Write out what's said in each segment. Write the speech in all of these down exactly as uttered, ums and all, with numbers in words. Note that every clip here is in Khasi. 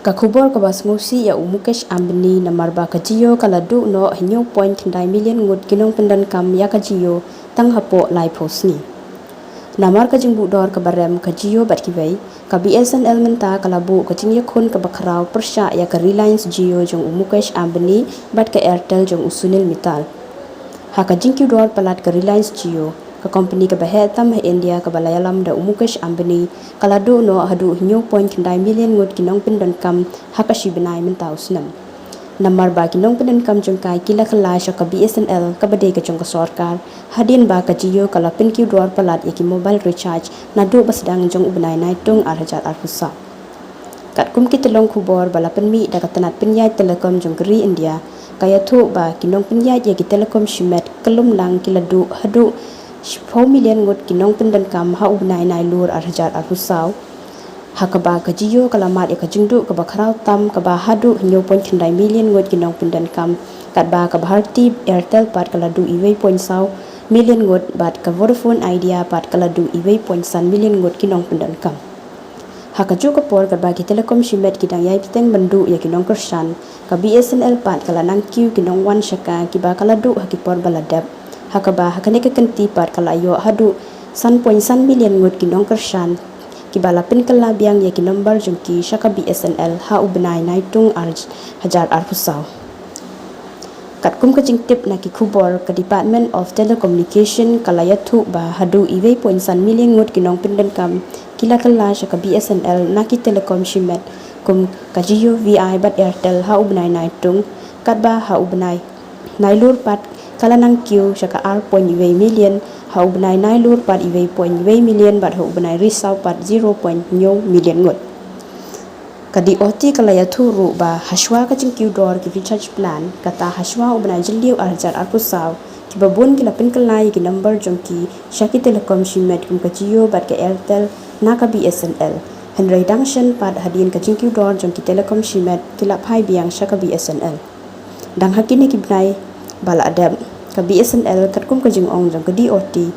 Ka khubor kaba sngewsih ïa u Mukesh Ambani, namar ba ka Jio ka la duh noh hynñiew point khyndai million ngut ki nongpyndonkam ïa ka Jio tang hapoh laiphew sngi. Namar ka jingbuh dor kaba rem ka Jio bad kiwei, ka B S N L mynta ka la buh ka jingïakhun kaba khraw pyrshah ïa ka Reliance Jio jong u Mukesh Ambani bad ka Airtel jong u Sunil Mittal. Ha ka jingkiew dor palat ka Reliance Jio, ka kompani kaba heh tam ha India kaba la ïalam da u Mukesh Ambani, ka la duh noh haduh hynñiew point khyndai million ngut ki nongpyndonkam ha ka shi bnai mynta u snem. Namar ba ki nongpyndonkam jong ka ki la kylla sha ka B S N L kaba dei ka jong ka sorkar, hadien ba ka Jio ka la pynkiew dor palat ïa ki mobile recharge naduh ba sdang jong u bnai Naitung ar hajar arphew saw. Katkum ki tyllong khubor ba la pynmih da ka tnat pynïaid telecom jong ka ri India, ka ïathuh ba ki nongpynïaid ïa ki telecom shimet kyllum lang ki la duh haduh shiphew million ngut ki nongpyndonkam ha u bnai Nailur ar hajar arphew saw. Ha kaba ka Jio ka la mad ïa ka jingduh kaba khraw tam kaba haduh hynñiew point khyndai million ngut ki nongpyndonkam, katba ka Bharti Airtel pat ka la duh iwei point saw million ngut bad ka Vodafone Idea pat ka la duh iwei point san million ngut ki nongpyndonkam. Ha kajuh ka por katba ki telecom shimet ki dang ïai bteng ban duh ïa ki nongkyrshan, ka B S N L pat ka la nang kiew ki nongwan sha ka kiba ka la duh ha ki por ba la dep. Ha kaba ha kane ka kynti pat ka la ïoh haduh san point san million ngut ki nongkyrshan kiba la pynkylla biang ïa ki nombar jong ki sha ka B S N L ha u bnai Naitung ar hajar arphew saw. Katkum ka jingtip na ki khubor, ka Department of Telecommunication ka la ïathuh ba haduh iwei point san million ngut ki nongpyndonkam ki la kylla sha ka B S N L na ki telecom shimet kum ka Jio, V I bad Airtel ha u bnai Naitung, katba ha u bnai Nailur pat ka la nang kiew sha ka ar point iwei million, ha u bnai Nailur pat iwei point iwei million bad ha u bnai Risaw pat zero point hynñiew million ngut. Ka D O T ka la ïathuh ruh ba hashwa ka jingkiew dor ki recharge plan, kata hashwa u bnai Jylliew ar hajar arphew saw, kiba bun ki la pynkylla ïa ki nombar jong ki sha ki telecom shimet kum ka Jio bad ka Airtel na ka B S N L. Hynrei dang shen pat hadien ka jingkiew dor jong ki telecom shimet ki la phai biang sha ka B S N L. Dang ha kine ki bnai ba la dep, ka B S N L katkum ka jingong jong ka D O T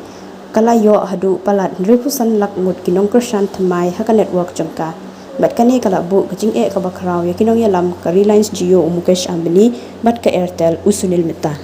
ka la ïoh haduh palat hynriewphew san lak ngut ki nongkyrshan thymmai ha ka network jong ka. Bad kane ka la buh ka jingeh kaba khraw ïa ki nongïalam ka Reliance Jio u Mukesh Ambani bad ka Airtel u Sunil Mittal.